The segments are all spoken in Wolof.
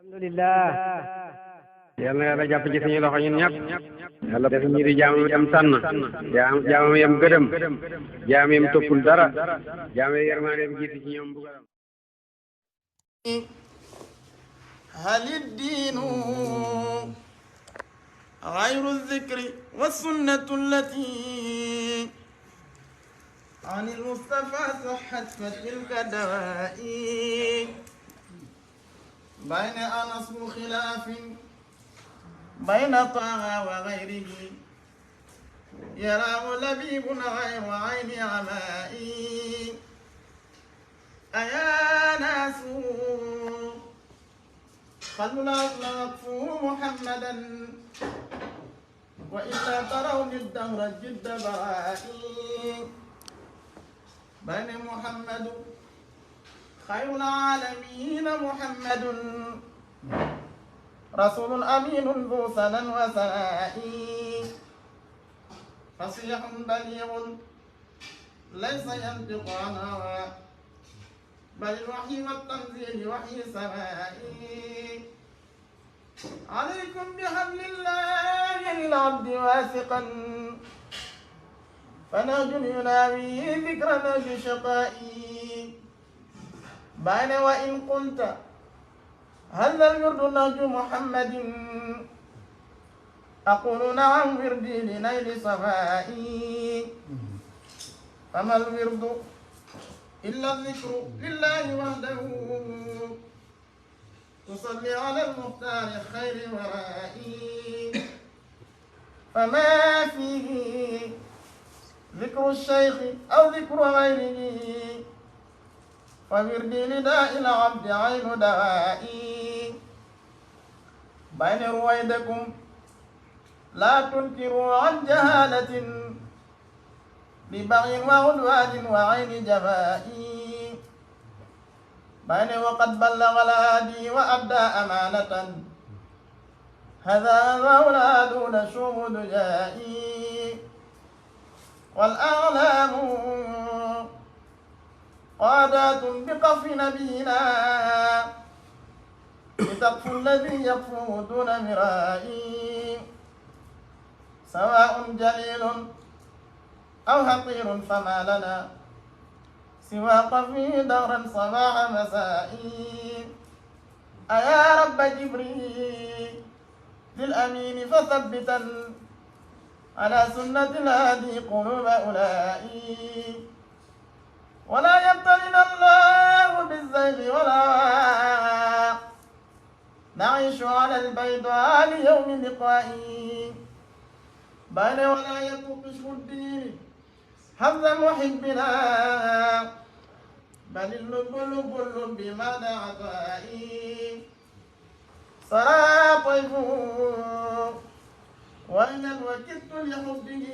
alhamdulillah yal na yàlla jàpp ci suñu loxo ñun ñëpp yàlla def ñu di jaamam yam tànn jaamam yam gërëm jaam yam toppul dara jaam yam yërmandeem jiitu ci ñoom bugaram هل الدين غير الذكر والسنة التي عن المصطفى صحت فتلك دوائي بين أنصب خلاف بين طه وغيره يراه لبيب غير عين عمائي أيا ناس خلوا الأصل وقفوا محمدا وإلا ترون الدهر الجد برائي بين محمد خير العالمين محمد رسول أمين ذو سنى وسناء فصيح بليغ ليس ينطق عن هوى بل الوحي والتنزيل وحي سمائي عليكم بحبل الله للعبد واثقا فنهج يناوي ذكر نهج شقائي بين وإن قلت هل الورد نهج محمد أقول نعم وردي لنيل صفائي فما الورد إلا الذكر لله وحده تصلي على المختار خير ورائي فما فيه ذكر الشيخ أو ذكر غيره فوردي لداء العبد عين دوائي بين رويدكم لا تنكروا عن جهالة ببغي وعدوان وعين جفائي بين وقد بلغ الهادي وأبدى أمانة هذا أولادون شهود جائي والأعلام قادات بقف نبينا لتقف الذي يقفو دون مرائي سواء جليل أو حقير فما لنا سوى قفي دورا صباح مسائي أيا رب جبريل للأمين فثبتا على سنة الهادي قلوب أولئي ولا يبتلنا الله بالزيغ ولا نعيش على البيضاء ليوم لقائي بين ولا يطلق الدين حظ محبنا بل اللب لب اللب بما عطائي صرا طيف وإن وكدت لحبه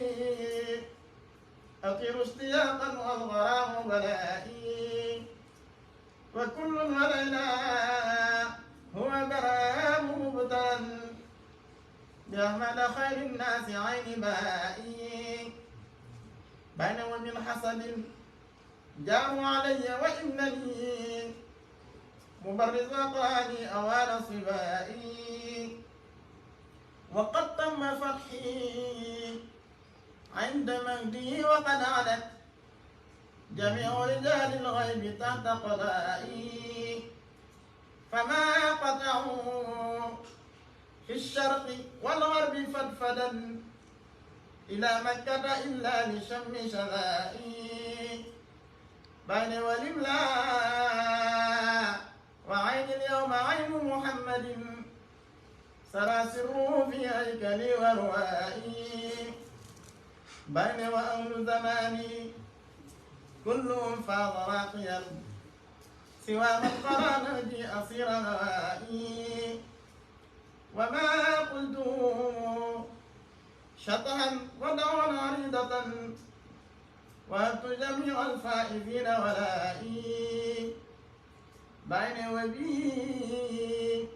أطير اشتياقا والغرام بلائي وكل علينا هو برام مبتلا بأحمد خير الناس عين بائي بين ومن حسد جاءوا علي وإنني مبرز أقراني أوان صبائي وقد تم فتحي عند مهدي وقد علت جميع رجال الغيب تحت قضائي فما قطعوا في الشرق والغرب فدفدا إلى مكة إلا لشم شذائي بين والإملاء وعين اليوم عين محمد سرى سره في هيكلي وروائي بين وأهل زماني كلهم فاض راقيا سوى من قرى نهجي أصير هوائي وما قلته شطحا ودعوا عريضة وهبت جميع الفائزين ولائي بين وبي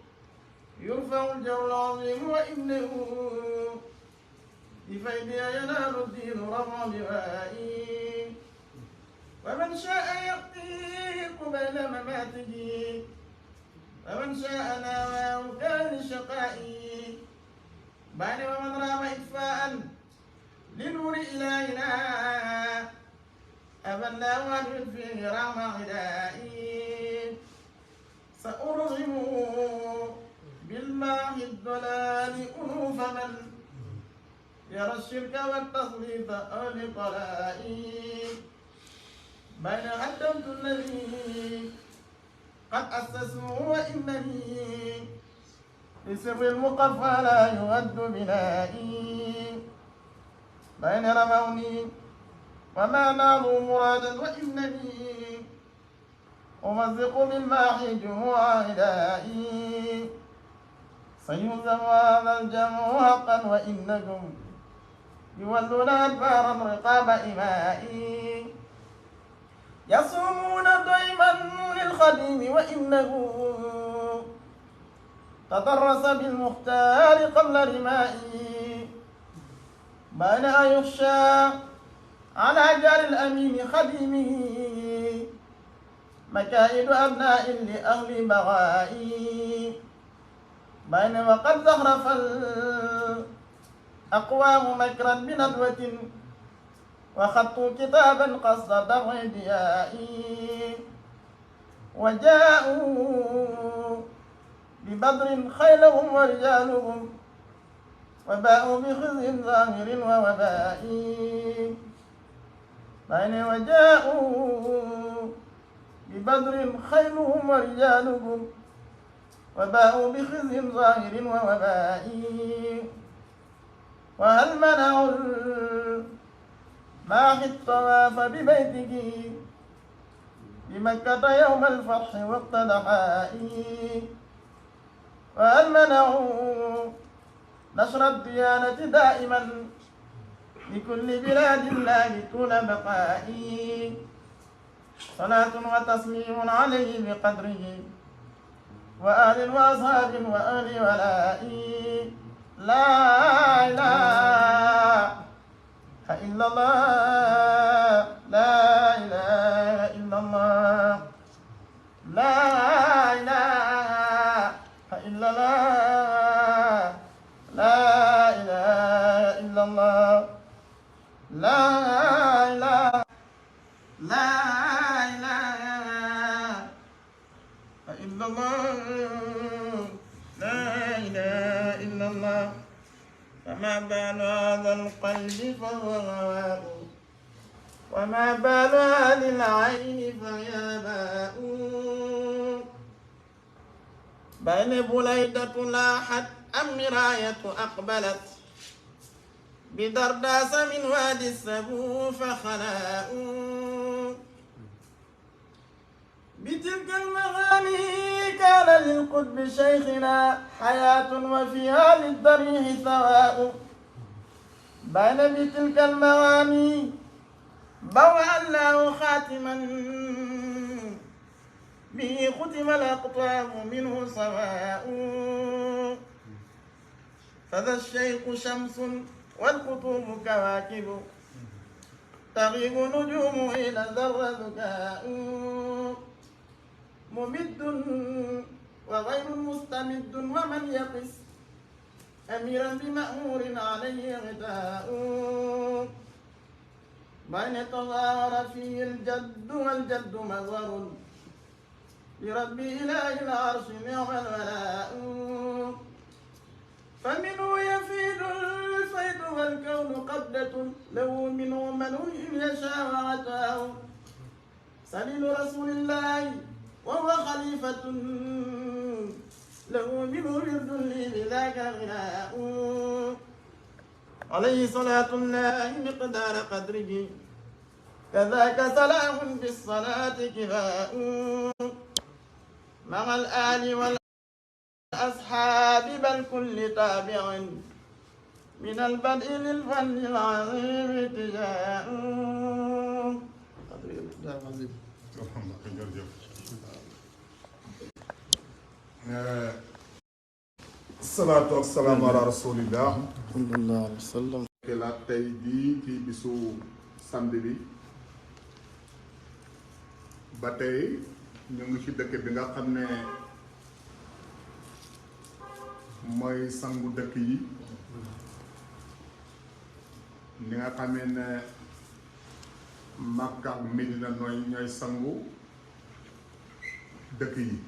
يرفع الجر العظيم وإنه بفيدي ينال الدين رفع بوائي ومن شاء يقضي بين مماته ومن شاء نوى الشقاء بين ومن رام إكفاء لنور إلهنا أبى الله أن يدفيه رغم عدائي سأرغم بالماء الضلال أنوف من يرى الشرك والتسليط أهل طلائي بين قدمت الذي قد أسسوا وإنني لسر المقفى لا يؤد بنائي بين رموني وما نالوا مرادا وإنني أمزق بالماحي جموع عدائي سيهزم هذا الجمع حقا وإنكم يولون أدبارا رقاب إمائي يصومون ضيما للخديم وإنه تدرس بالمختار قبل رمائي بين أن يخشى على جار الأمين خديمه مكائد أبناء لأهل بغائي بين وقد زخرف الأقوام مكرا بندوة وخطوا كتابا قصد دفع ديائي وجاءوا ببدر خيلهم ورجالهم وباءوا بخزي ظاهر ووباء بين وجاءوا ببدر خيلهم ورجالهم وباءوا بخزي ظاهر ووباء وهل منعوا الماحي الطواف ببيته بمكة يوم الفتح وقت ضحائي وهل منعوا نشر الديانة دائما لكل بلاد الله طول بقائي صلاة وتسليم عليه بقدره وآل وأصحاب وآل ولائي لا إله إلا الله لا إله إلا الله لا إله إلا الله لا إله إلا الله لا إله لا إله إلا الله لا إله إلا الله فما بال هذا القلب فهو غواء وما بال هذه العين فهي باء بين بليدة لاحت أم مراية أقبلت بدرداس من وادي السبو فخلاء بتلك المغاني كان للقطب شيخنا حياة وفيها للضريح ثواء بين بتلك المغاني بوأ الله خاتما به ختم الأقطاب منه سواء فذا الشيخ شمس والقطوب كواكب تغيب نجوم إلى ذر ذكاء ممد وغير مستمد ومن يقس أميرا بمأمور عليه غداء بين تظاهر فيه الجد والجد مظهر لرب إله العرش نعم الولاء فمنه يفيد الفيض والكون قبلة له منه من يشاء وعطاه سليل رسول الله وهو خليفة له منه ورد لي بذاك غناء عليه صلاة الله مقدار قدره كذاك سلام بالصلاة كفاء مع الآل والأصحاب بل كل تابع من البدء للفن العظيم اتجاء salaatu wa salaamu ala rasulillah sallallahu alayhi wa sallam. la tey jii ci bisu samedi bi ba tey ñu ngi ci dëkk bi nga xam ne mooy sangu dëkk yi ni nga xamee ne Makka ak Medina ñooy sangu dëkk yi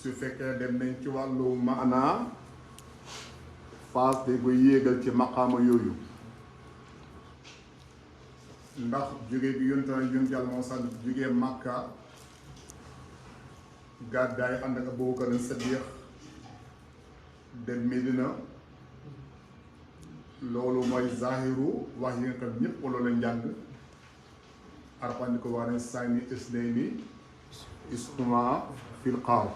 su fekkee dem nañ ci wàllu maanaa Faas day koy yéegal ci maqaama yooyu ndax jóge bi yonent Yàlla moo sax jógee Makka gàddaay ànd ak Abubakar Sadiq dem Medina loolu mooy zahiru wax yi nga xam ñëpp loolu la njàng Alxuraan ko wax ne saani isnayni isma fil qaar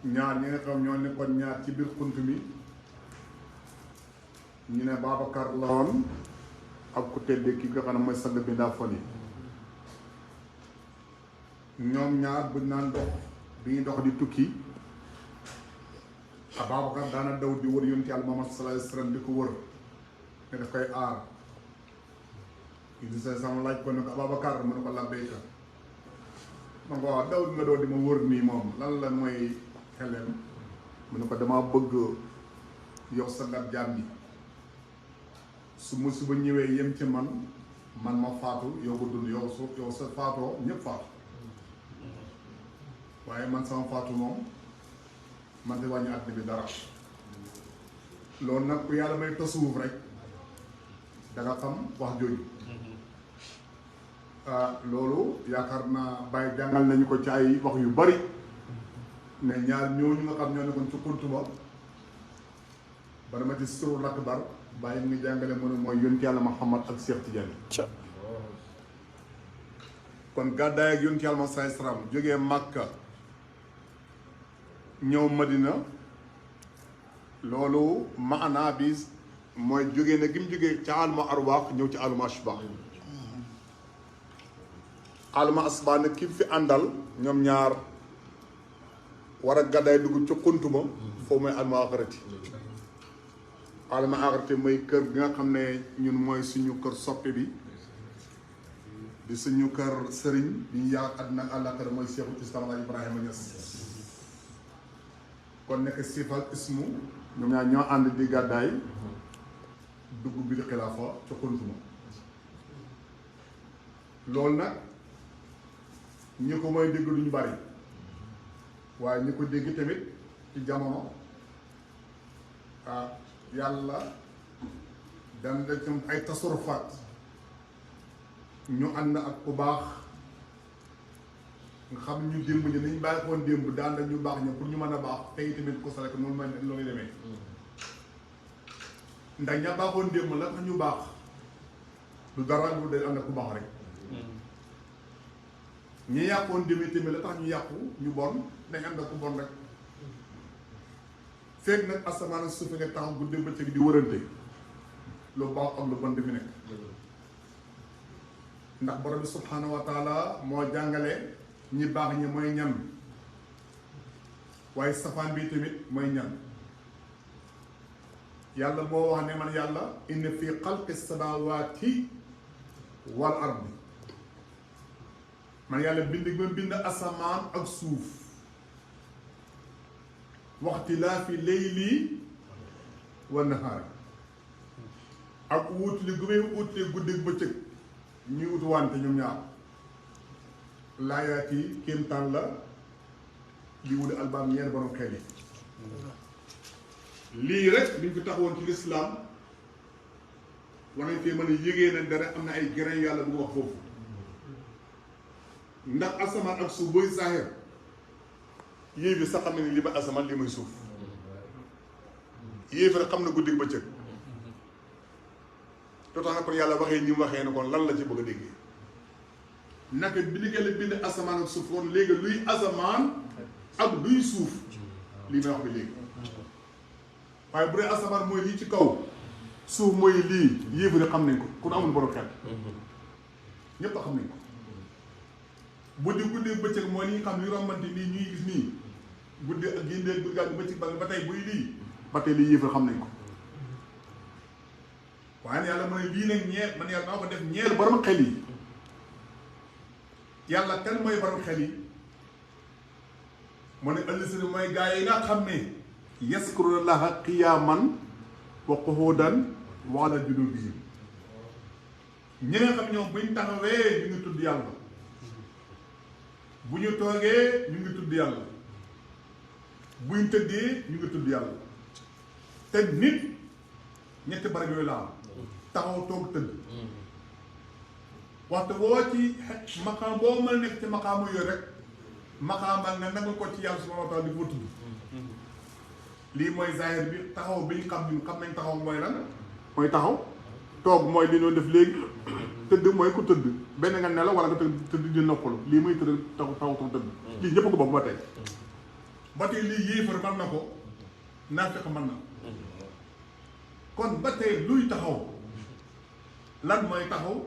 ñaar ñi nga xam ñoo nekkoon ñaar ci biir xunt mi ñu ne Babacar la woon ak ku tedd ki nga xam ne mooy sang bi ndaa fon yi ñoom ñaar buñ naan dox bi ñuy dox di tukki Babacar daana daw di wër yonent Yàlla Muhammad sallallahu alayhi wa sallam di ko wër ne daf koy aar Idrissa sama laaj ko ne ko Babacar mu ne ko labbayka man ko waaw daw nga doon di ma wër nii moom lan la mooy xelem mu ne ko dama bëgg yow sa ngat jaam bi su musiba ñëwee yem ci man ma faatu yow ko dund yow sa faatoo ñëpp faatu waaye man sama faatu moom man de wàññi àddina bi dara loolu nag ku yàlla may tasawuf rek da nga xam wax jooju loolu yaakaar naa Baye jàngal nañu ko ci ay wax yu bari ne ñaar ñooñu nga xam ñoo nekkoon ci xuntu ba dama ci surul akbar Baye mi ngi jàngale mënu mooy yonent Yàlla Muhammad ak Cheikh Tidiane kon gàddaay ak yonent Yàlla Muhammad sallallahu alayhi wasallam jógee Makka ñëw Madina loolu maanaa bi mooy jógee na gi mu jógee ci alma arwaax ñëw ci alma ashbah alma asbah nag ki fi àndal ñoom ñaar war a gàddaay dugg ci xuntuma foofu mooy alma axarati alma axarati mooy kër gi nga xam ne ñun mooy suñu kër soppe bi di suñu kër sëriñ bi ñu yaakaar àddina ak àllaaxira mooy Cheikhul Islam Alaaji Ibrahima Niass kon nekk sifal ismu ñoom ñaar ñoo ànd di gàddaay dugg biir xilaafa ca xuntuma loolu nag ñi ko mooy dégg duñu bari waaye ñi ko dégg tamit ci jamono yàlla dan da ci ay tasarufaat ñu ànd ak ku baax nga xam ñu démb ñi nañ bàyyi koon démb daan ñu baax ña pour ñu mën a baax tey tamit ko salek noonu may loolu demee ndax ña baaxoon démb la tax ñu baax du dara lu day ànd ak ku baax rek ñi yàqoon démb tamit la tax ñu yàqu ñu bon dañ ànd ak ku bon rek fekk nag asamaan ak suuf nga taxaw guddi bëccëg di wërante lu baax ak lu bon di fi nekk ndax borom bi subhanahu wa taala moo jàngale ñi baax ñi mooy ñan waaye safaan bi tamit mooy ñan yàlla moo wax ne man yàlla inna fi xalqi samawati wal ardi man yàlla bind ba bind asamaan ak suuf waxtilaafi layli wa nahaar ak wuutli gu may wuutlee guddi ak bëccëg ñuy ut wante ñoom ñaar laayaat yi kéemtaan la li wuli albaam ñeent borom xel yi lii rek biñ fi taxawoon ci lislaam war nañ fee mën a yégee na dara am na ay grain yàlla bu wax foofu ndax asamaan ak suuf booy zahir yéey bi sax xam ne ni li ma asamaan li muy suuf yéey fi rek xam na guddi bëccëg loo tax na kon yàlla waxee ni mu waxee ne kon lan la ci bëgg a déggee naka bi liggéey la bind asamaan ak suuf kon léegi luy asamaan ak luy suuf lii may wax bi léegi waaye bu dee asamaan mooy lii ci kaw suuf mooy lii yéey fi rek xam nañ ko ku ne amul borom xel ñépp a xam nañ ko guddi guddi bëccëg mooy li nga xam li rombante nii ñuy gis nii guddi ak géndee guddi ak bëccëg ba tey buy lii ba tey lii yëpp xam nañ ko waaye yàlla mu ne lii nag ñeer man yàlla maa ko def ñeer borom xel yi yàlla kan mooy borom xel yi mu ne ëllëg mooy gaa yi nga xam ne yaskuruna llaha qiyaaman wa qu'uudan wa ala junubihim ñi nga xam ñoom buñ taxawee ñu ngi tudd yàlla bu ñu toogee ñu ngi tudd yàlla buñ tëddee ñu ngi tudd yàlla te nit ñetti barab yooyu la am taxaw toog tëdd waxtu boo ci maqaam boo mën a nekk ci maqaamu yooyu rek maqaamal nga nangu ko ci yàlla subhanahu wa taala di ko tudd lii mooy zahir bi taxaw bi ñu xam nañ taxaw mooy lan mooy taxaw toog mooy li ñoo def léegi tëdd mooy ku tëdd benn nga nelaw wala nga tëdd di noppalu lii muy tëdd taxaw tëdd lii ñëpp ko bokk ba tey lii yéefar mën na ko naafiq mën na kon ba tey luy taxaw lan mooy taxaw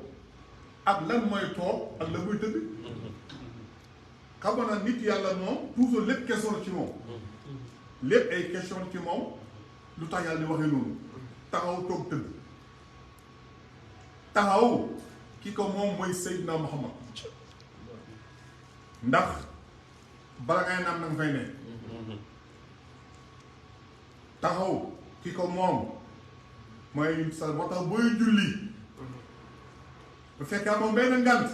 ak lan mooy toog ak la muy tëdd xam nga nag nit yàlla moom toujours lépp question ci moom lépp ay question ci moom lu tax yàlla di waxee noonu taxaw toog tëdd taxaw ki ko moom mooy Seydina Muhammad ndax bala ngay naan nanga fay ne taxaw ki ko moom mooy sa moo tax booy julli bu fekkee moom benn ngant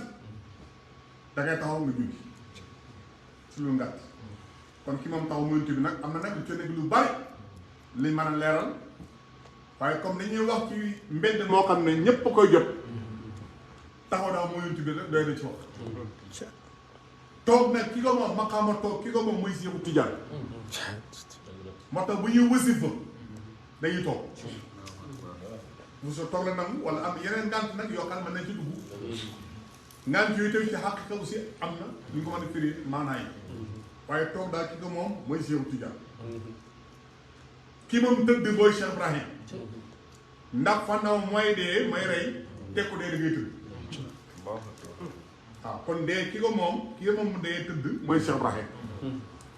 dangay taxaw nga julli su lu ngant kon ki moom taxaw mënti bi nag am na nag lu ci nekk lu bari liñ mën a leeral waaye comme dañuy wax ci mbedd moo xam ne ñépp a koy jot taxaw daa mënti bi rek doy na ci wax toog nag ki ko moom maqaama toog ki ko moom mooy Seexu Tijaan moo tax bu ñuy wasifa dañuy toog bu soo toog la nangu wala am yeneen ngant nag yoo xam ne mën nañ ci dugg ngant yooyu tamit ci xaqiqa aussi am na ñu ko mën a firi maanaa yi waaye toog daal ki ko moom mooy Seexu Tijaan ki moom tëdd booy Cheikh Ibrahim ndax fanaw mooy dee may rey tekku dee da ngay tëdd waaw kon dee ki ko moom mu dee tëdd mooy Cheikh Ibrahim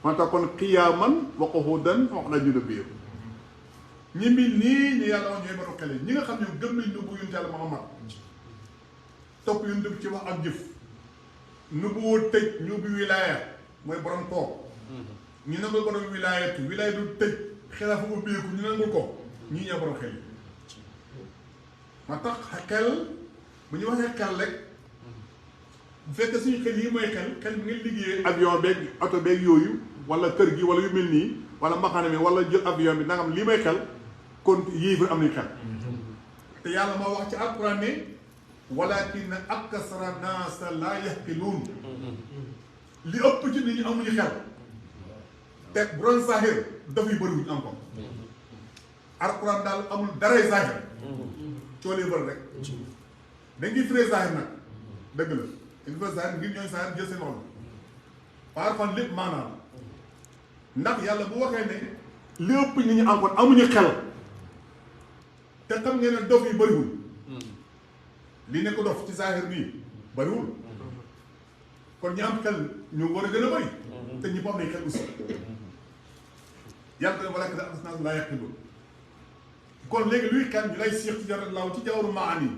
moo tax kon qiyaaman wa qu'uudan wa ala junubihim ñi mbi nii ñu yàlla wax ñooy baro xele ñi nga xam ne gëm nañ nubbu yonent yàlla Muhammad topp yonent bi ci wax ak jëf nubbu woo tëj ñu bi wilaaya mooy borom toog ñu nangul borom wilaayatu wilaaya du tëj xelaafa ubbeeku ñu nangul ko ñii ñoo borom xel ma tax xel bu ñu waxee xel rek bu fekkee suñu xel yi mooy xel bi ngeen liggéeyee avion beeg oto beeg yooyu wala kër gi wala yu mel nii wala mbaxane mi wala jël avion bi nangam lii may xel kon yéefar am nañ xel te yàlla moo wax ci alquran ne walakin aksara naasa laa yaqiluun li ëpp ci nit ñi amuñu xel te bu doon zahir daf yu bëriwuñ am ko alquran daal amul daray zahir coolee bëri rek dañ ngi firee zahir nag dëgg la dañ firee zahir ngir ñooy zahir jël seen wàll waaye alquran lépp maanaam ndax yàlla bu waxee ne li ëpp nit ñi am kon amuñu xel te xam ngeen ne dof yi bëriwul li nekk dof ci zahir nii bëriwul kon ñi am xel ñu war a gën a bëri te ñi boo am nañ xel aussi yàlla dana walakin aksara naas laa yaqiluun kon léegi luy xel ñu lay Cheikh ci jarat laaw ci jawru maani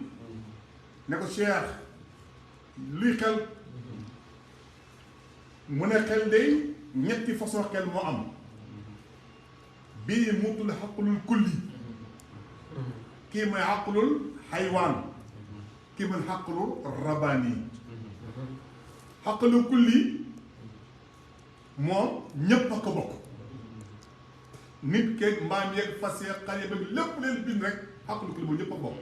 ne ko Cheikh luy xel mu ne xel day ñetti façon xel moo am bii mutul xaqlul kulli kii mooy xaqlul xaywaan kii mooy xaqlul rabaani xaqlul kulli moom ñépp a ko bokk nit keeg mbaam yeeg fas yeeg xar yeeg lépp leen bind rek xaqlul kulli moom ñépp a bokk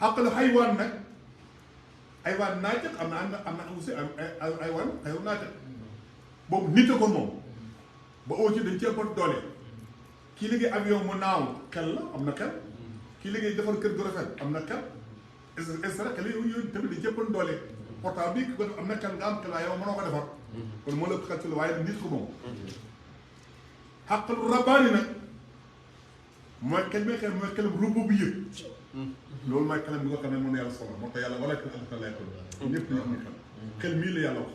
xaqlul xaywaan nag xaywaan naatiq am na aussi xaywaan naatiq boobu nit a ko moom ba aussi dañ cee ëpp doole kii liggéey avion mu naaw xel la am na xel kii liggéey defar kër gu rafet am na xel est-ce que yooyu tamit dañ cee ëpp doole portable bi ko am na xel nga am xel waaye yow mënoo ko defar kon moo la ëpp xel ci la waaye nit ko moom xaqalu rabbaani nag mooy xel bi xel mooy xelam rubo bu yëg loolu mooy xelam bi nga xam ne mën na yàlla solo moo tax yàlla wala xel lay ko ñëpp ñu am xel xel mii la yàlla wax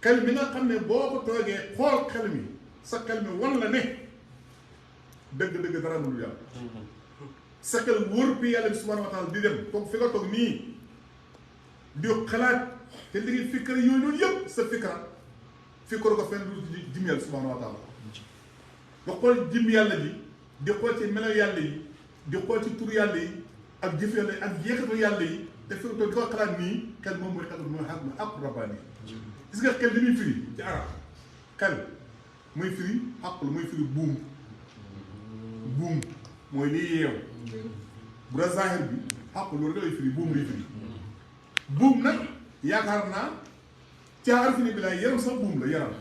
xel mi nga xam ne boo ko toogee xool xel mi sa xel mi wan la ne dëgg-dëgg dara mënul yàlla sa xel wóor bi yàlla bi subhanahu wa taala di dem toog fi nga toog nii di xalaat te li ngi fikkara yooyu noonu yëpp sa fikkara fekkoon ko fenn lu jëm yàlla subhanahu wa taala nga xool jëm yàlla ji di xool ci melo yàlla yi di xool ci tur yàlla yi ak jëf yàlla yi ak jeexitu yàlla yi te fekk di ko xalaat nii xel moom mooy xel mooy xaq rabbaani gis nga xel li muy firi ci arab xel muy firi xaq la muy firi buum mooy liy yeew bu la zahir bi xaq loolu da lay firi buum lay firi buum nag yaakaar naa ci arfini bi laay yaram sax buum la yaram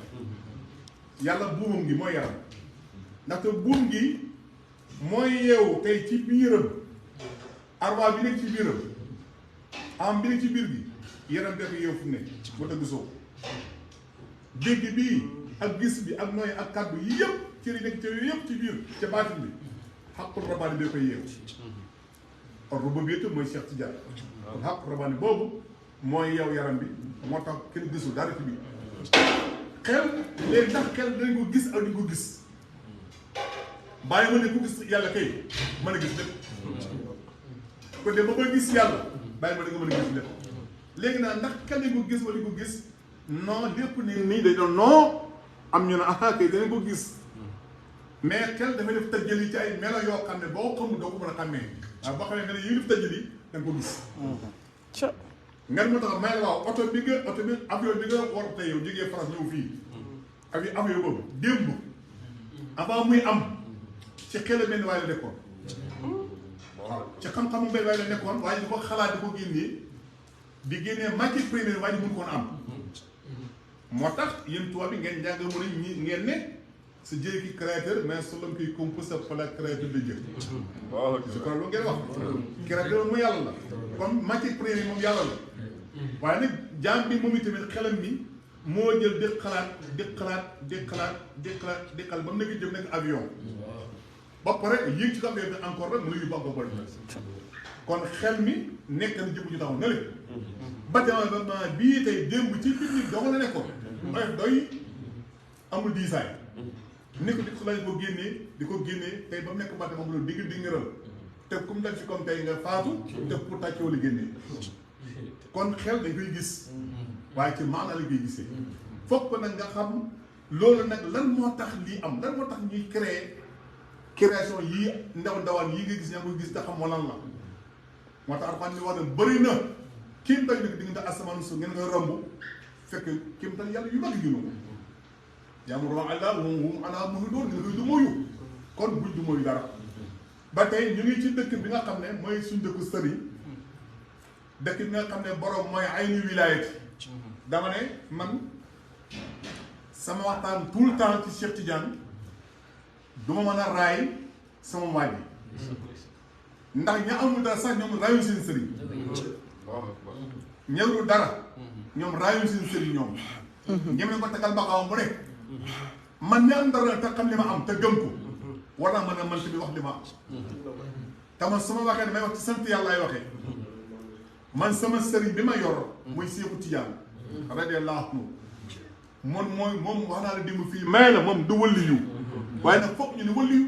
yàlla buumam gi mooy yaram ndaxte buum gi mooy yeewu tey ci biiram arwaa bi nekk ci biiram am bi nekk ci biir gi yaram bi ak yeewu fu ne ba ta gisoo dégg bii ak gis bi ak nooy ak kàddu yi yëpp ci li nekk ci yëpp ci biir ca baatin bi xaqul rabaani bee koy yeewu or bu boobu yëpp mooy Cheikh Tidiane kon xaqul rabaani boobu mooy yeew yaram bi moo tax kenn gisul dara ci biir xel léegi ndax xel dañ ko gis ak dañ ko gis bàyyi ma ne ku gis yàlla kay mën a gis lépp kon de ba koy gis yàlla bàyyi ma ne nga mën a gis lépp léegi naa ndax xel dañ ko gis wala dañ ko gis non lépp ni nii dañ doon non am ñu ne ah kay danañ ko gis mais xel dafay def tajjali ci ay melo yoo xam ne boo xamul doo ko mën a xàmmee waaw boo xamee ne yi def tajjali da nga ko gis nga moo tax may la waaw oto bi avion bi nga war tey yow jógee France ñëw fii avion boobu démb avant muy am ci xel benn waaye la nekkoon waaw ci xam-xamu benn waaye la nekkoon waaye di ko xalaat di ko génnee matière première waaye di mun koon am moo tax yéen tubaab bi ngeen jàng mën a ñi ngeen ne sa Dieu qui créateur mais c'est l'homme qui compose par la créature de Dieu waaw je crois loolu ngeen wax créateur mu yàlla la comme matière première moom yàlla la waaye nag jaam bi moom itamit xelam mi moo jël di xalaat ba mu nekk jëm nekk avion ba pare yéeg ci avion bi encore rek mu la yóbbu encore bari kon xel mi nekk na jëm ju taxaw na le bâtiment bii tey démb ci biir nit dong la nekkoon oyof doy amul diisaay ni ko di ko laaj di ko génnee tey ba mu nekk bâtiment bu doon di ngëral te comme daj ci comme tey nga faatu te pour tàccoo la génnee kon xel dañ koy gis waaye ci maana la koy gisee fokk nag nga xam loolu nag lan moo tax lii am lan moo tax ñuy création yii ndawaan yii nga gis ñaa ngi koy gis te xam lan la moo tax Alxuraan ni wax ne bëri na kim tal nag diggante asamaan su ngeen koy romb fekk kim tal yàlla yu mag yi ñu ya'muru Allah hum ala mu'ridun ngeen koy du mooyu kon buñ du mooyu dara ba tey ñu ngi ci dëkk bi nga xam ne mooy suñ dëkku sëriñ dëkk bi nga xam ne borom mooy ayni wilaayati dama ne man sama waxtaan tout le temps ci Cheikh Tidiane du ma mën a raay sama waaj bi ndax ña amul dara sax ñoom raayuñ seen sëriñ ñëwul dara ñoom raayuñ seen sëriñ ñoom ñem ne ko takkal mbaxawam bu nekk man ne am dara te xam li ma am te gëm ko war naa mën a man tamit wax li ma am te man su ma waxee damay wax ci sant yàlla ay waxee man sama sëriñ bi ma yor muy Seexu Tijaan radiyallaahu anhu moom wax naa la dimb fii may la moom du wëliyu waaye nag foog ñu ne wëliyu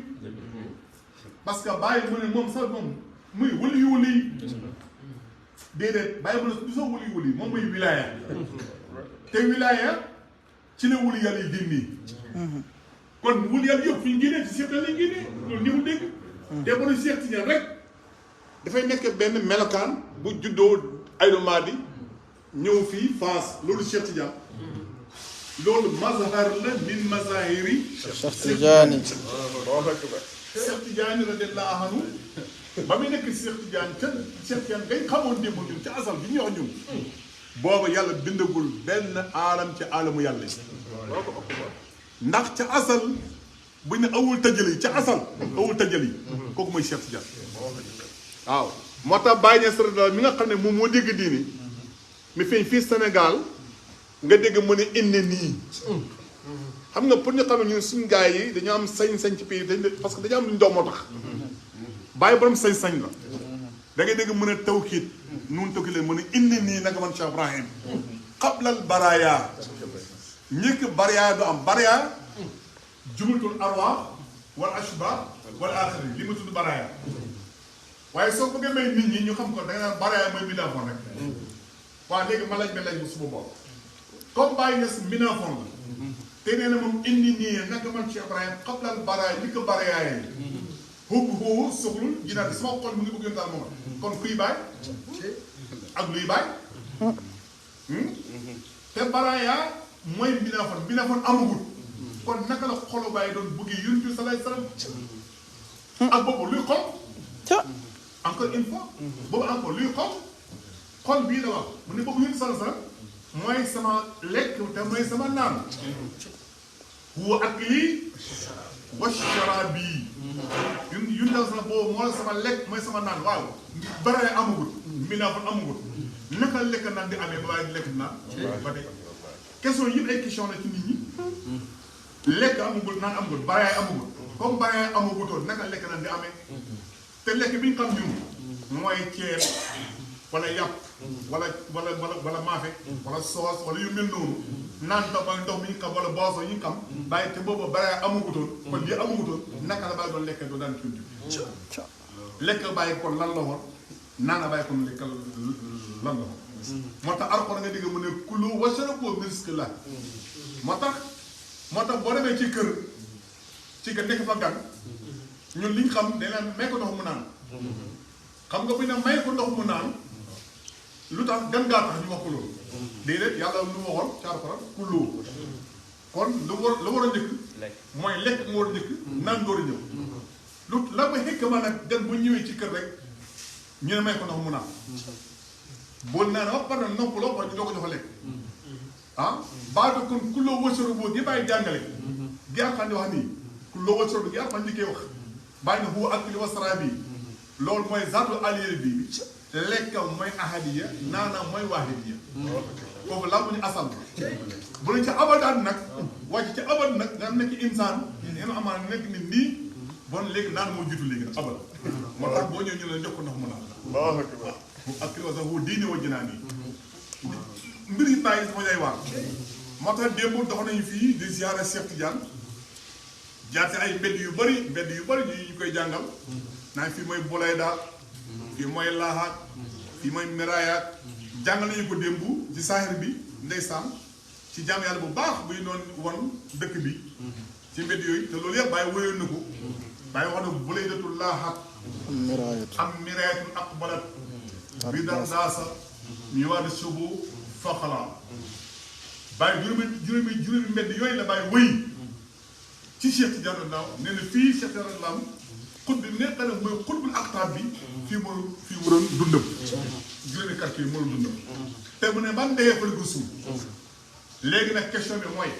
parce que bàyyi mu ne moom sax moom muy wëliyu déedéet bàyyi mu ne du soo wëliyu moom muy wilaaya te wilaaya ci la wëli yàlla yi génnee kon wëli yàlla yëpp fi ñu génnee ci Seex lañ génnee loolu ni mu dégg te ba nu Seex Tijaan rek dafay nekk benn melokaan bu juddoo Aynu Maadi ñëw fii Faas loolu Cheikh Tidiane loolu mazhar la min mazahiri Cheikh Tidiane Cheikh Tidiane radiyallahu anhu ba muy nekk Cheikh Tidiane ca Cheikh Tidiane ngay xamoon démb ñun ca asal bi ñu wax ñun booba yàlla bindagul benn aalam ci aalamu yàlla ndax ca asal bu ñu ne awul tajali ca asal awul tajali kooku mooy Cheikh Tidiane waaw moo tax Baye Niass radiyallahu mi nga xam ne moom moo dégg diini mi feeñ fii Sénégal nga dégg mu ne indi nii xam nga pour ñu xam ne ñun suñu gars yi dañoo am sañ-sañ ci pays parce que dañoo am lu ñu doon moo tax Baye borom sañ-sañ la da ngay dégg mën a tawkiit nun tawkiit leen mu ne indi nii nanga man Cheikh Ibrahim xablal baraya ñëkk baraya du am baraya jumlatul arwaax wala ashba wala axiri li ma tudd baraya waaye soo bëggee may nit ñi ñu xam ko da nga naan baraya mooy mbindaafoon rek waaw léegi ma laaj bu suba bopp comme Baye Niass mbindaafoon la te nee na moom indi nii naka man Cheikh Ibrahim xablal baraay li ko barayaay xóobu xóobu soxlul jinaan sama xol mu ngi bëgg daal moom kon kuy baay ak luy baay te baraaya mooy mbinaafoon amagul kon naka la xolu baay doon bëggee Yonent bi salaay salaam ak boobu luy xol encore une fois boobu encore luy xol bii la wax mu ne boobu Yonent salaay salaam mooy sama lekk te mooy sama naan huwa akli wa sharabi yu ndaw sax boobu moo la sama lekk mooy sama naan waaw baraay amagul mbinaafoon amagul naka lekk naan di amee ba waaye di lekk naan ba tey question yëpp ay question la ci nit ñi lekk amagul naan amagul baraay amagul comme baraay amagutoon naka lekk naan di amee te lekk bi ñu xam ñun mooy ceeb wala yàpp wala maafe wala soos wala yu mel noonu naan tax mooy ndox mi ñu xam wala boisson yi ñu xam bàyyi te boobu baraay amagutoon kon lii amagutoon naka la bàyyi doon lekkee doo daan tuuti lekk bàyyi kon lan la woon naan a bàyyi kon lekk lan la woon moo tax Alxuraan nga dégg mu ne kulu washrabu min rizqillah moo tax boo demee ci kër nekk fa gan ñun li ñu xam dañ naan may ko ndox mu naan xam nga bu ñu ne may ko ndox mu naan lu tax gan ngaa tax ñu wax ko loolu déedéet yàlla lu ma waxoon ci Alxuraan kulu kon lu war a njëkk mooy lekk nga war a njëkk naan door a ñëw lu la ma xëkk ma nag gan bu ñëwee ci kër rek ñu ne may ko ndox mu naan boo naan wax par exemple noppaloo ba ñu doo ko jox lekk baatu kon kulloo wësoro boo gi bàyyi jàngale gi Alxuraan di wax nii kulloo wësoro bi gi Alxuraan di koy wax bàyyi na huwa akli wa saraabi loolu mooy zaatul aliyé bi lekkam mooy ahadiya naanam mooy waahidiya foofu laa bu ñu asal bu lañ ca abadaan nag wàcc ca abad nag nga nekk insaan yéen amaan nekk nit nii bon léegi naan moo jiitu léegi nag abad moo tax boo ñëw ñu la jox ko ndox mu naan mu akli wa saraabi diine wa jinaan yi mbir yi bàyyi sama ñay waar moo tax démb dox nañu fii di ziyaara Cheikh Tidiane jaar ci ay mbedd yu bëri ñu koy jàngal naa fii mooy Bolayda fii mooy Laahaat fii mooy Mirayaat jàngal nañu ko démb ci saahir bi ndeysaan ci jaam yàlla bu baax buy doon won dëkk bi ci mbedd yooyu te loolu yëpp bàyyi wéyoon na ko bàyyi wax na Bulaydatul Laahaat am Mirayatun aqbalat bi dardaasa mi waa de subu faxalaa bàyyi juróomi mbedd yooyu la bàyyi wëy ci Cheikh Tidiane Ndao nee na fii Cheikh Tidiane Ndao xut bi nekk na mooy xutbul aktaab bi fii mu doon dundam juróomi quartier yi moo doon dundam te mu ne man dee fële ko suuf léegi nag question bi mooy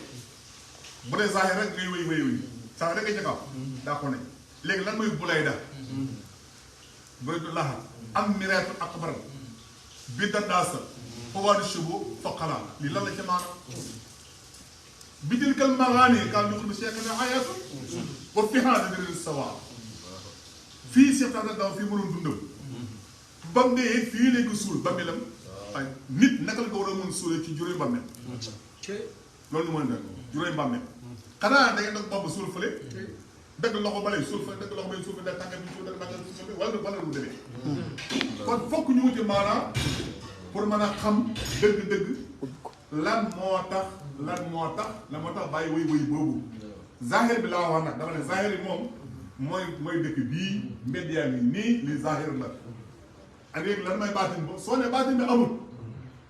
bu dee zaahir rek ngay wëy saa rek nga jëkkaw daa ko ne léegi lan mooy Bulayda Bulayda Laahaat am Mirayatun aqbarat bi dardaasa fawaaru shubu faqala lii lan la ca maanaam bi tilkal magaani kan lu xul Cheikh ne ayatu wa fi haada diril sawa fii Cheikh Tidiane Ndao fii mënoon dundam ba mu dee fii lañ ko suul bàmmeelam ay nit naka la ko war a mën suulee ci juróomi bàmmeel loolu nu mën a juróomi bàmmeel xanaa da ngeen dog bopp suul fële dëgg loxo ba lay suul fële dëgg loxo ba lay suul fële da tàngat bi suul dëgg tàngat bi suul wala lu demee kon fokk ñu wuti maanaam pour mën a xam dëgg-dëgg lan moo tax bàyyi wëy boobu zahir bi laa wax nag dama ne zahir yi moom mooy dëkk bii mbedd yaa ngi nii li zahir la ak léegi lan mooy baatin boobu soo ne baatin bi amul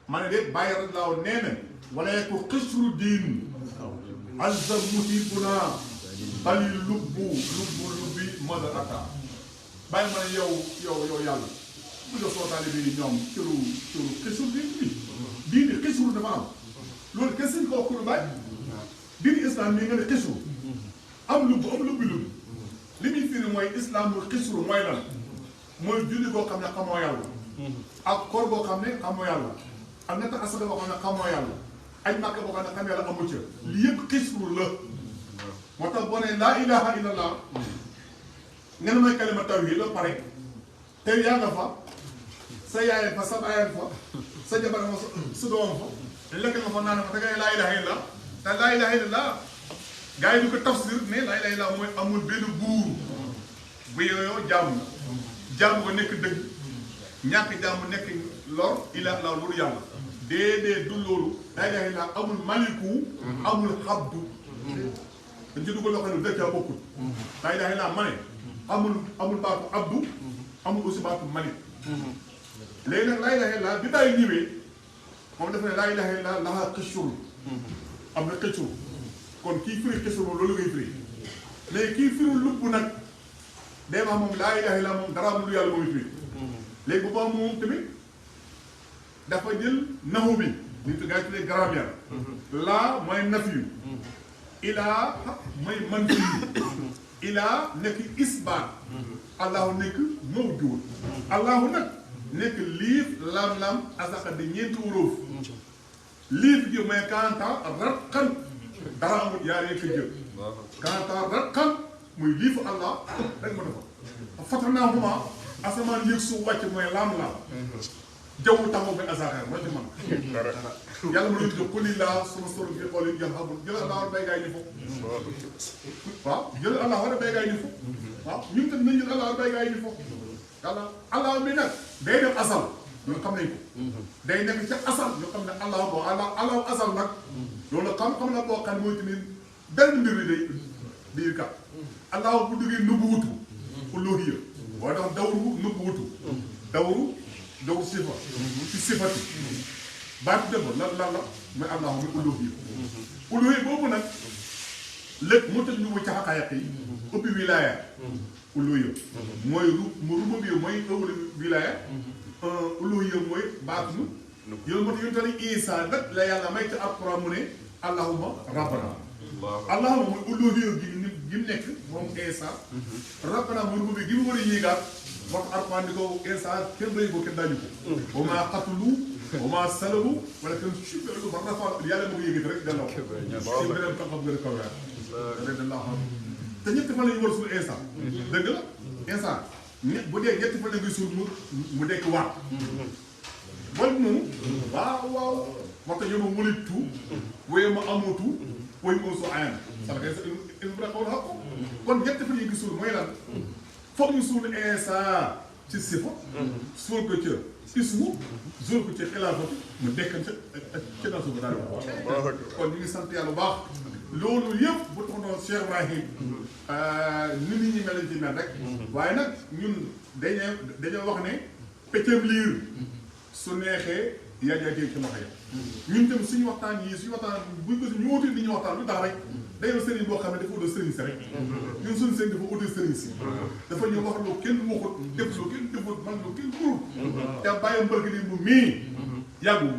ma ne de bàyyi rek laaw nee na wala ko xësru diin azza mutibuna bali lubbi mada ata bàyyi ma ne yow yàlla bu jox soo taalibe bi ñoom cëru xësru diini xësru dafa am loolu kese ko wax lu bàyyi diini islam mii nga ne xësru am lubbi li muy firi mooy islam bu xësru mooy lan mooy julli boo xam ne xamoo yàlla ak koor boo xam ne xamoo yàlla ak natt asaka boo xam ne xamoo yàlla aj màkka boo xam ne xam yàlla amu ca li yëpp xësru la moo tax boo ne laa ilaha illallah nga ne mooy kalima tawhid la pare te yaa nga fa sa yaay fa sa baay fa sa jabar fa sa doom fa lekk nga fa naan fa da ngay laa ilaha illallah te laa ilaha illallah gars yi du ko tafsir ne laa ilaha illallah mooy amul benn buur bu yooyoo jàmm ko nekk dëgg ñàkk jàmm nekk lor ilaha illallah loolu yàlla déedéet du loolu laa ilaha illallah amul maliku amul xabdu dañ ci dugal loo xam ne dëkk yaa bokkul laa ilaaha illallaah ma ne amul baatu abdu amul aussi baatu malik léegi nag laa ilaaha illallaah bi bàyyi ñëwee moom dafa ne laa ilaaha illallaah lahaa xëccul am na xëccul kon kii firi xëccul moom loolu ngay firi mais kii firi lubb nag day wax moom laa ilaaha illallaah moom dara amul lu yàlla mooy firi léegi bu baax moom tamit dafa jël naxu bi ñu gaa tuddee grammaire laa mooy nafiyu ilaa mooy manfiyu ilaa nekk isbaat allahu nekk mawjuud allahu nag nekk liif lam-lam asaka di ñeenti uróof liif gi mooy kanta ratqan dara amul yaa rekk jël kanta ratqan muy liifu allah rek ma defa fatanahuma asamaan yëg su wàcc mooy lam-lam jaww taxaw bi asaka moo ci man yàlla ma leen jox ku lii laa suma soro bi xool yi jël xamul jël allah war a béykaay ni foofu waaw jël allah war a béykaay ni foofu waaw ñun tam nañ jël allah war a béykaay ni foofu yàlla allah bi nag day def asal ñoo xam nañ ko day nekk ca asal ñoo xam ne allah boo allah asal nag loolu xam-xam la boo xam ne mooy tamit benn mbir bi day kat allah bu duggee nubbu wutu uluhiyya waaye dafa dawru nubbu wutu dawru sifa ci sifati baatu dëgg lan la mooy allah muy uluhiyya boobu nag lépp moo tax ñu mu ca xaqaayiq yi ubbi wilaaya uluhiyya mooy rububiyya mooy ëwlu wilaaya uluhiyya mooy baatu yow moo tax yonent Yàlla Isaa nag la yàlla may ca alquran mu ne allahumma rabbana allahumma mooy uluhiyya gi mu nekk moom Isaa rabbana mooy rububiyya gi mu war a yéegaat wax alquran di ko Isaa kenn rëy ko kenn daaju ko wa maa qatalu wa maa salabu wala kenn subbihu fa rafa yàlla ma ko yëgati rek delloo ci beneen xam-xam gën a kaw te ñetti fan la ñu war a suul instant dëgg la instant bu dee ñetti fan la ngay suul mu dekk waat booy moom waaw moo tax yow ma wëlitu wéye ma amootu wéy ma soo ayam sala kay il mu xaw na xam ko kon ñetti fan yi ngi suul mooy lan foog ñu suul instant ci sifa suul ko ca ismu suul ko ca xilaafatu mu dekkan ca naa suuba daal kon ñu ngi sant yàlla bu baax loolu yëpp bu taxoon Cheikh Ibrahim ni nit ñi mel ci mel rek waaye nag ñun dañoo wax ne peccam liir su neexee yaa jaatee ci loxo ya ñun tam suñu waxtaan buñ ko ñu wóote ni ñu waxtaan lu tax rek dañoo sëriñ boo xam ne dafa utal sëriñ si rek ñun suñu sëriñ dafa utal sëriñ si dafa ñëw wax loo kenn waxut def loo kenn defut man loo kenn mënul te bàyyi mbërg ni mu mii yàggu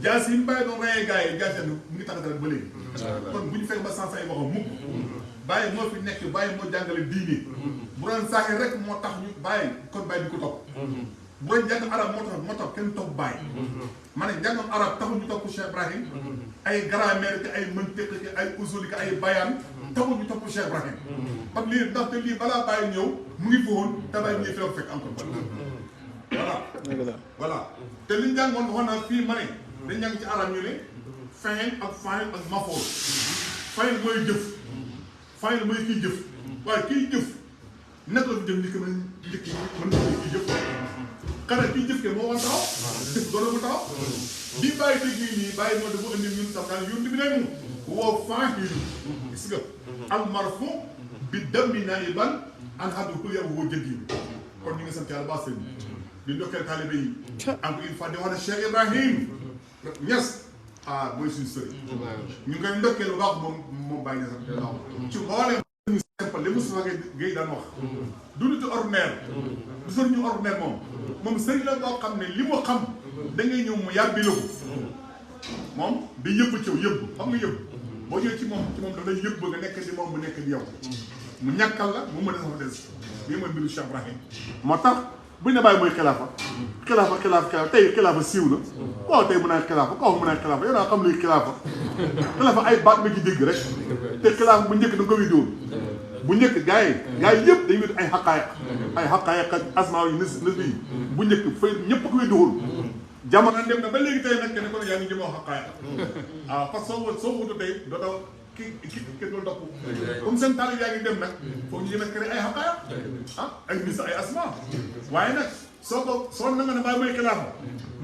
jaas yi mu bàyyi doon rayee gars yi jaas mu ngi tax rek ba léegi kon bu ñu fekk ba sans ay waxam mukk bàyyi moo fi nekk bàyyi moo jàngale diine bu doon saaxee rek moo tax ñu bàyyi kon bàyyi di ko topp bu doon jàng arab moo tax kenn topp bàyyi ma ne jàngam arab taxul ñu topp Cheikh Ibrahim ay grammaire ki ay mantiq ki ay usul ki ay bayaan taxul ñu topp Cheikh Ibrahim parce que lii ndaxte lii balaa bàyyi ñëw mu ngi foon te bàyyi ñëw fi fekk encore voilà te liñ jàngoon waxoon naa fii ma ne dañ jàng ci arab ñu ne fayn ak mafool fayn mooy jëf fayn mooy kiy jëf waaye kiy jëf naka la fi jëf ni ko mën njëkk yi mën na kiy jëf xanaa kiy jëf ke moo war taxaw jëf doona mu taxaw bi bàyyi teg nii bàyyi moo dafa indi ñun sax daal yoon bi ne mu woo faahilu gis nga al marfu bi dammi naiban an hadu kul yow woo jënd yi kon ñu ngi sant yàlla baax sëñ di ndokkeel taalibe yi encore une fois di wax ne Cheikh Ibrahim Niass mooy suñu sëriñ ñu ngi koy ndokkeel bu baax moom bàyyi na sax ci mbooleem ñu simple li Moustapha Gueye daan wax du nit ordinaire du sëriñu ordinaire moom sëriñ la boo xam ne li mu xam da ngay ñëw mu yàbbi la ko moom di yëbb ci yëbb xam nga yëbb boo ñëwee ci moom da lay yëbb nga nekk di moom bu nekk di yow mu ñàkkal la mu mën a safa des lii mooy mbiru Cheikh Ibrahim moo tax buñ ne bàyyi mooy xilaafa tey xilaafa siiw na koo tey mën naa xilaafa koo mën naa xilaafa yow daa xam luy xilaafa ay baat nga ci dégg rek te xilaafa bu njëkk da nga ko widéwoon bu njëkk gars yi yëpp dañuy wid ay xaqaayiq ak asmaa yu nës yi bu njëkk fay ñëpp ko widéwoon jamono dem na ba léegi tey nag kenn ko ne yaa ngi jëmoo xaqaayiq parce que soo wutu tey dootoo ki doolu topp comme seen taalib yaa ngi dem nag foog ñu jëm a créé ay xaqaayiq ay mis ay asmaa waaye nag soo na nga ne bàyyi mooy xilaafa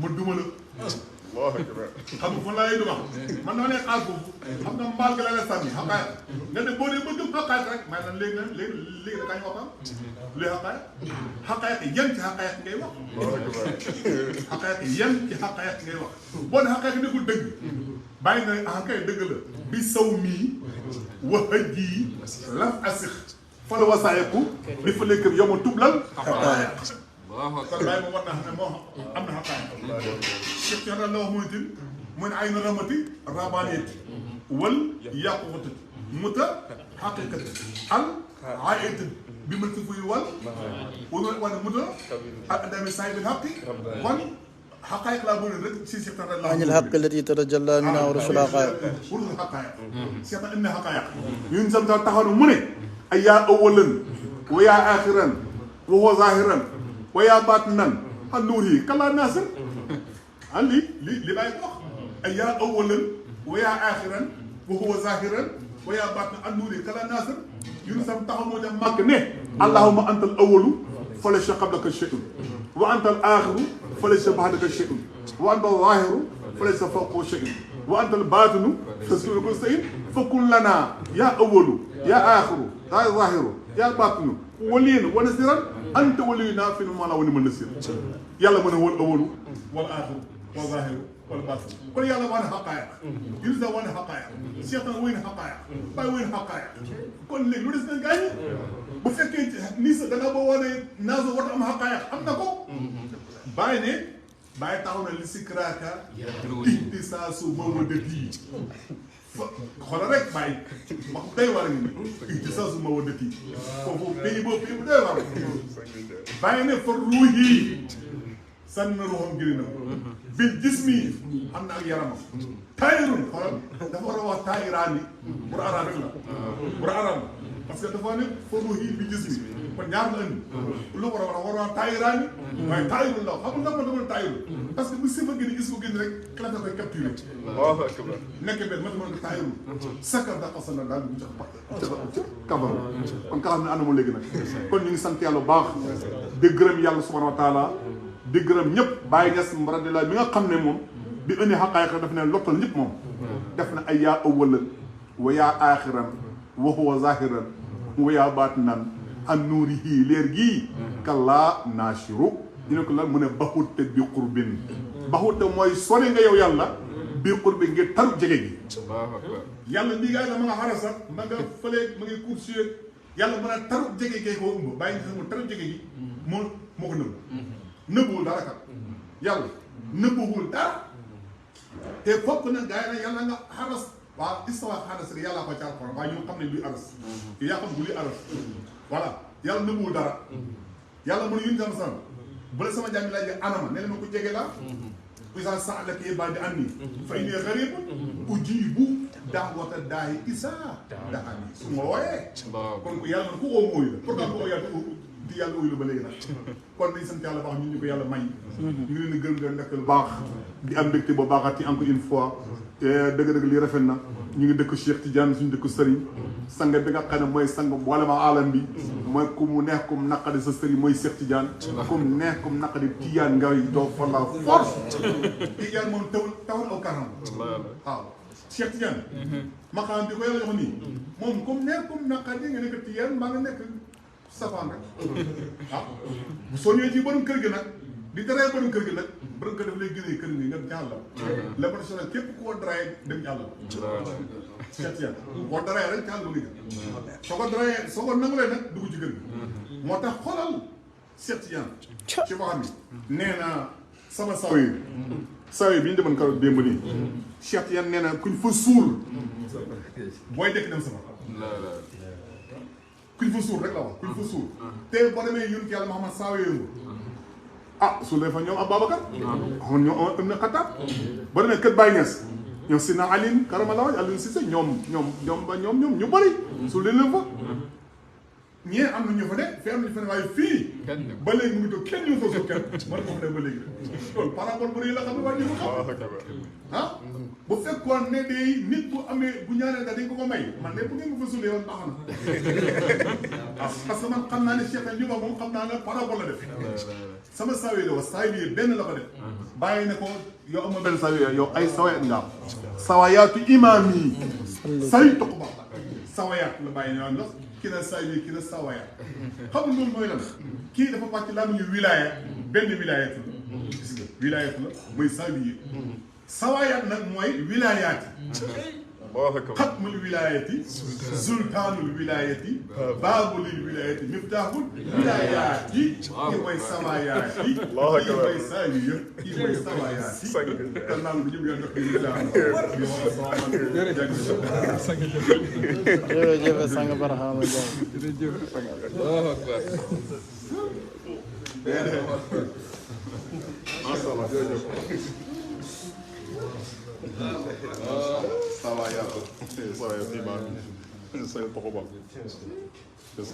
ma duma la xam nga fan laa lay wax man dama ne xaar foofu xam nga mbaal ga la la sànni xaqaaya nga ne boo dee ba gëm xaqaaya rek may lan léegi da kañ waxam luy xaqaaya yan ci xaqaaya ngay wax xaqaaya yan ci xaqaaya ngay wax boo ne xaqaaya nekkul dëgg bàyyi na xaqaaya dëgg la bi saw mii wa hëj yi lam asix fa la wasaayeku li fa lekk yow ma tublal xaqaaya kon bàyyi ma war naa xam ne moo am na xaqaaya question la wax muy tin mu ne ay na ramati rabaniyat wal yaquut muta xaqiqat al ayat bi ma fuy wal wala muta ak dami saay bi xaqi kon xaqaayq laa bëri rek si question la عن الحق التي تتجلى منها ورسول الحقائق pour xaqaayq seeta indi xaqaayq yun sam ta taxaw mu ne ay yaa awalan wa yaa axiran wa huwa zahiran wa yaa baatinan an nuuri kala nasir ah li bàyyi ko wax ay yaa awalan wa yaa axiran wa huwa zahiran wa yaa baatinan an nuuri kala nasir yun sam taxaw moo dem màgg ne allahumma anta al awalu fa laysa qablaka shay'un wa anta al axiru fa laysa ba'daka shay'un wa anta al zahiru fa laysa fawqaka shay'un wa anta al baatinu tasbihu kulli shay'in fa kun lana yaa awalu yaa axiru yaa zahiru yaa baatinu waliyan wa nasiran anta waliyuna fi ma la wa ni'mal nasir yàlla mën a wal awalu wal axiru wal zahiru wal baatinu kon yàlla wane xaqaaya yunus da wane xaqaaya Cheikh tan wéy na xaqaaya bàyyi wéy na xaqaaya kon léegi lu des na gaañi bu fekkee nii sa da nga ba wane naaso war am xaqaaya am na ko bàyyi ne bàyyi taxaw na li sikraaka ihtisaasu mawaddati xoolal rek bàyyi wax day war a ngi ni ihtisaasu mawaddati foofu pays boobu pays bu day war bàyyi ne fa ruuhi sànni na ruuxam gëri na bil jismi am na ak yaramam taayirun xoolal dafa war a wax taayiraani pour arab rek la pour arab parce que dafa ne fa ruuhi bil jismi kon ñaar la indi lu war a war a taayiraani waaye taayirun la xam nga dama taayirun parce que bu sifa gën gis ko gën rek la da koy capturé nekk benn ma dama taayirun sakar da xasana daal bu jox kabar kon ka xam ne anamo léegi nag kon ñu ngi sant yàlla bu baax di gërëm yàlla subhanahu wa taala di gërëm ñëpp bàyyi ñes radiyallahu mi nga xam ne moom bi indi xaqaayiq daf ne lottal ñëpp moom def na ay yaa awalan wa yaa axiran wa huwa zahiran wa yaa baatinan an nuurihi leer gii kallaa naashiru ñu ne ko lan mu ne baxute bi qurbin baxute mooy sori nga yow yàlla bi qurbin ngir taru jege gi yàlla lii gaay la ma nga xara sax ma nga fële ma ngi course yàlla mën a taru jege gee koo ëmb bàyyi nga xam taru jege gi moo ko nëbb nëbbuwul dara kat yàlla nëbbuwul dara te fokk na gaay na yàlla nga xaras waaw istawa xaras rek yàllaa ko ci alxuraan waaye ñun xam ne luy aras yaa xam bu luy aras voilà yàlla nëbbuwul dara yàlla mën yun tam san bu la sama jàmmi laaj anama ne la ma ko jege la isa sa'alaka ibaadi anni fa inni gharibun ujibu da'wata daa'i izaa da'aani su ma wooyee kon yàlla man ku oo mooyu la pourquoi ku oo yàlla di yàlla ooyu la ba léegi nag kon nañ sant yàlla baax ñun ñu ko yàlla may ñu ngi leen di gërëm di nekk lu baax di am mbégte ba baaxaat yi encore une fois dëgg-dëgg lii rafet na ñu ngi dëkk Cheikh Tidiane suñu dëkk sëriñ sang bi nga xam ne mooy sang boole ma alam bi mooy ku mu neex ku mu naqadi sa sëriñ mooy Cheikh Tidiane ku mu neex ku mu naqadi Tidiane ngay doo fa la force Tidiane moom tawul aw karam waaw Cheikh Tidiane maqaam bi ko yàlla jox nii moom ku mu neex ku mu naqadi nga nekk Tidiane maa nga nekk safaan rek waaw soo ñëwee ci borom kër gi nag di daree borom kër gi nag borom kër daf lay génnee kër gi nga jàll la ma national képp koo daree dem jàll Cheikh Tidiane boo daree rek jàll ba nga jël soo ko daree soo ko nangulee nag dugg ci kër gi moo tax xoolal Cheikh Tidiane ci boo xam ne nee na sama saw yi bi ñu demoon kaw démb nii Cheikh Tidiane nee na kuñ fa suul booy dekk dem sama kuñ fa suul rek la wax kuñ fa suul te boo demee yun yàlla Muhammad saawee yëngu ah suul dafa ñoom Ababacar amoon ñoom am na Xattaab boo demee kër Baye Niass ñoom Sina Aline Karamallah Aline Cissé ñoom ñu bëri suul leen fa ñee am na ñu fa ne fii am na ñu fa ne waaye fii ba léegi mu ngi toog kenn ñu fa suuf kenn man ko fa ne ba léegi loolu parabole bu rëy la xam ne waa ñu ko xam ah bu fekkoon ne day nit bu amee bu ñaareel daal dañ ko may man ne bu ngeen ko fa suulee woon baax na parce que man xam naa ne Cheikh li ma moom xam naa ne parabole la def sama sawi la wax sawi benn la ko def bàyyi ne ko yow amoo benn sawi yow ay sawayaat nga am sawayaatu imaam yi sawi toq ba sawayaat la bàyyi ñaan la ki na sawi ki na sawayaat xam nga loolu mooy lan kii dafa pàcc laa ñu wilaaya benn wilaayatu la gis nga wilaayatu la mooy sawi yi sawayaat nag mooy wilaayaat xatmul wilaayati sultaanul wilaayati baabul wilaayati miftaaxul wilaayaati kii mooy sawayaati kii mooy sawiya kii mooy sawayaati kan naa lu jëm yoon def jërëjëf sang Barhama Ndiaye masha Allah sawa ya sawa ya